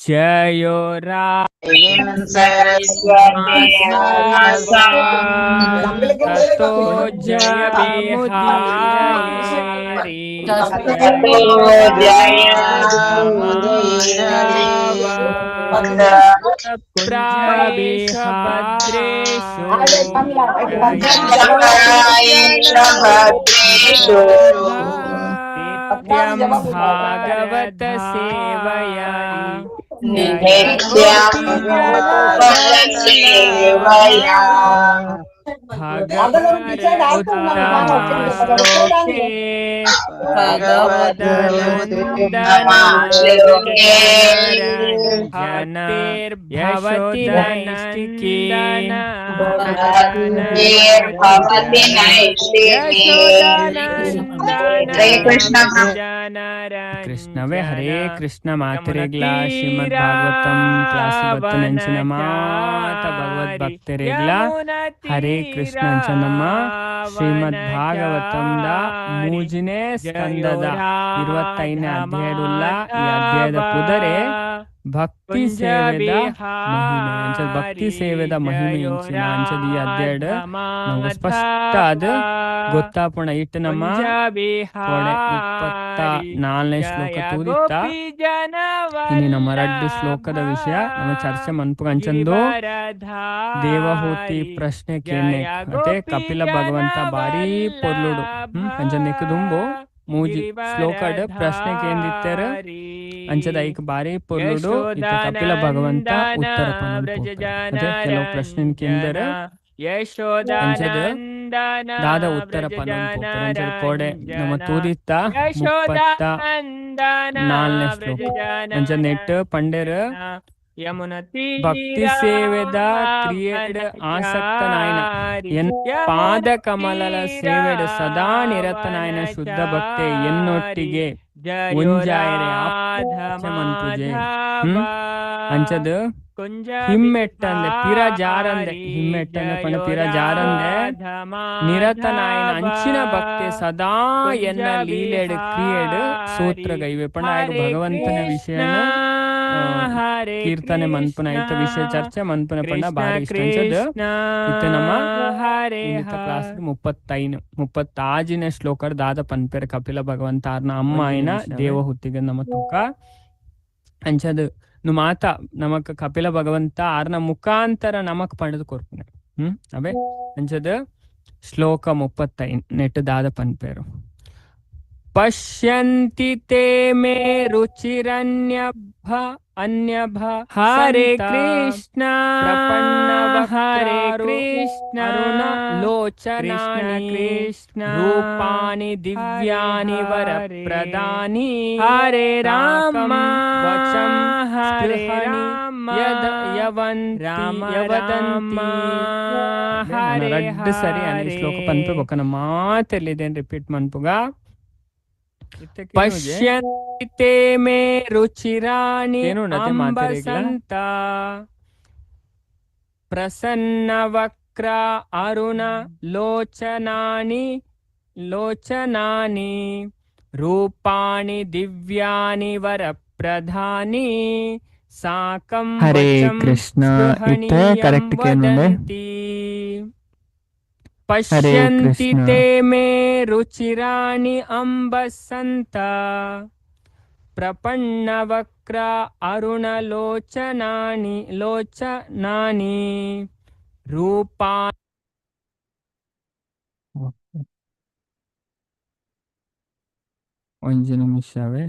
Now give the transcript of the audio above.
ಜಯೋ ತತೋ ಜಯಮುದೀರಯೇ ಭದ್ರೇಷು ನಿತ್ಯಂ ಭಾಗವತ ಸೇವಯಾ ನಿತ್ಯಂ ಸೇವಯಾ ಭಗವದುತ್ತಮಾಶ್ಲೋಕೆ ಭವತಿ ನೈಷ್ಟಿಕೀ ಭವತಿ ನೈಷ್ಟಿಕೀ. ಹರೇ ಕೃಷ್ಣ. ಕೃಷ್ಣವೇ ಹರೇ ಕೃಷ್ಣ ಮಾತರೆಗ್ಲ ಶ್ರೀಮದ್ ಭಾಗವತಂ ಕ್ಲಾಸ್ ಬತ್ತನಂಚಿನ ಮಾತ ಭಗವದ್ ಭಕ್ತರೆಗ್ಲ ಹರೇ ಕೃಷ್ಣ ಅಂಚನಮ್ಮ. ಶ್ರೀಮದ್ ಭಾಗವತಂದ ಮೂಜಿನೇ ಸ್ಕಂದದ 25ನೇ ಅಧ್ಯಾಯಡುಲ್ಲ. ಈ ಅಧ್ಯಾಯದ ಪುದರೆ ಭಕ್ತಿ ಸೇವೆದ ಮಹಿಮೆ ಅಂಚದ, ಭಕ್ತಿ ಸೇವೆದ ಮಹಿಮೆ ಇಂಚಿನ ಅಂಚದ ಈ ಅಧ್ಯಾಯಡ್ ನಮ್ಗೆ ಸ್ಪಷ್ಟ ಅದು ಗೊತ್ತಾಪುಣ. ಇಟ್ಟು ನಮ್ಮ ಕೋಡೆ 24ನೇ ಶ್ಲೋಕ ತೂದಿತ್ತ. ಇನ್ನು ನಮ್ಮ ರಡ್ಡು ಶ್ಲೋಕದ ವಿಷಯ ನಮ್ಮ ಚರ್ಚೆ ಮನ್ಪುಗ ಅಂಚಂದು ದೇವಹೂತಿ ಪ್ರಶ್ನೆ ಕೇಳ್ನೆ ಅತೆ ಕಪಿಲ ಭಗವಂತ ಬಾರಿ ಪೊರ್ಲುಡು. ಅಂಚ ದುಂಬು ಮೂಜಿ ಶ್ಲೋಕಡ್ ಪ್ರಶ್ನೆ ಕೇಂದಿತ್ತರ ಅಂಚದ ಐಕ್ ಬಾರಿ ಪೊರ್ಲುಡು ಇತ್ತ ಕಪಿಲ ಭಗವಂತ ಉತ್ತರ ಪನೊಂದು ಅದೇ ಕೆಲವು ಪ್ರಶ್ನೆ ಕೇಂದರ ಅಂಚದ ದಾದ ಉತ್ತರ ಪನೊಂದು ಅಂಚದ ಕೋಡೆ ನಮ್ಮ ತೂದಿತ್ತ 34ನೇ ಶ್ಲೋಕ ಅಂಚ ನೆಟ್ ಪಂಡೆರ್ ಭಕ್ತಿ ಸೇವೆದ ಕ್ರಿಯೆಡ್ ಆಸಕ್ತನಾಯನ ಎನ್ ಪಾದ ಕಮಲಲ ಸೇವೆಡ್ ಸದಾ ನಿರತನಾಯನ ಶುದ್ಧ ಭಕ್ತೆ ಎನ್ನೊಟ್ಟಿಗೆ ಒಂಜಾಯರೆ ಮನ್ಪುಜೆ. ಅಂಚದ ಹಿಮ್ಮೆಟ್ಟಂದೆ ಪಿರ ಜಾರಂದೆ, ಹಿಮ್ಮೆಟ್ಟಂದೆ ಪಂಡ ಪಿರ ಜಾರಂದೆ ನಿರತನಾಯನ ಅಂಚಿನ ಭಕ್ತಿ ಸದಾ ಎನ್ನ ಲೀಲೆಡ್ ಕ್ರಿಯೆಡ್ ಸೂತ್ರ ಗೈವೆ ಪಂಡ ಆಗ ಭಗವಂತನ ವಿಷಯನ ಕೀರ್ತನೆ ಮನ್ಪುನ ಐತ ವಿಷಯ ಚರ್ಚೆ ಮನ್ಪುನ ಪಂಡ ಬಾರಿ ಇಷ್ಟ ಅಂಚದ. ಇತ್ತ ನಮ್ಮ ಕ್ಲಾಸ್ 35 36ನೇ ಶ್ಲೋಕರ್ ದಾದ ಪನ್ಪೆರ್ ಕಪಿಲ ಭಗವಂತ ಆರ್ನ ಅಮ್ಮ ಆಯ್ನ ದೇವಹುತ್ತಿಗೆ ನಮ್ಮ ತೂಕ ಅಂಚದ ಮಾತ ನಮಕ್ ಕಪಿಲ ಭಗವಂತ ಆರ್ನ ಮುಖಾಂತರ ನಮಕ್ ಪಂಡದು ಕೊರ್ಪುನೆ. ಅವೇ ಅಂಚದ ಶ್ಲೋಕ 35 ನೆಟ್ ದಾದ ಪನ್ಪೇರು. ಪಶ್ಯಂತಿ ತೇ ಮೇ ರುಚಿರನ್ಯಭ ಅನ್ಯಭ ಹರೇ ಕೃಷ್ಣ ಪ್ರಪನ್ನ ಹರೇ ಕೃಷ್ಣ ಲೋಚನಾನಿ ಕೃಷ್ಣ ರೂಪಾಣಿ ದಿವ್ಯಾನಿ ವರ ಪ್ರದಾನಿ ಹರೇ ರಾಮ ವಚಂ ಹರೇ ಸ್ಪೃಹಣಿ ರಾಮ ಯದ ಯವಂತಿ ರಾಮ ಯವದಂತಿ. ಹರೇ ರಡ್ಡು ಸರಿ ಅನಿ ಶ್ಲೋಕ ಪನ್ಪೆ ಬೊಕ್ಕನ ಮಾತೆಲ್ಲಿದ್ದೇನೆ ರಿಪೀಟ್ ಮನ್ಪುಗ. ಪಶ್ಯಂತಿ ತೇ ಮೇ ರುಚಿರಾಣಿ ಅಂಬಸಂತ ಪ್ರಸನ್ನ ವಕ್ರ ಅರುಣ ಲೋಚನಾನಿ ಲೋಚನಾನಿ ರೂಪಾಣಿ ದಿವ್ಯಾನಿ ವರಪ್ರಧಾನಿ ಸಾಕಂ ಹರೇ ವಚಂ ಕೃಷ್ಣ. ಇತ್ತೆ ಸ್ಪೃಹಣೀಯಂ ಕರೆಕ್ಟ್ ಕೇನುಂಡೆ. ವದಂತಿ. ಹರೇ ಪಶ್ಯಂತಿ ಕೃಷ್ಣ. ತೇ ಮೇ ರುಚಿರಾಣಿ ಅಂಬಸಂತ ಪ್ರಪನ್ನ ವಕ್ರ ಅರುಣ ಲೋಚನಾನಿ ಲೋಚನಾನಿ ರೂಪಾ ಒಂಜಿ ನಿಮಿಷವೇ.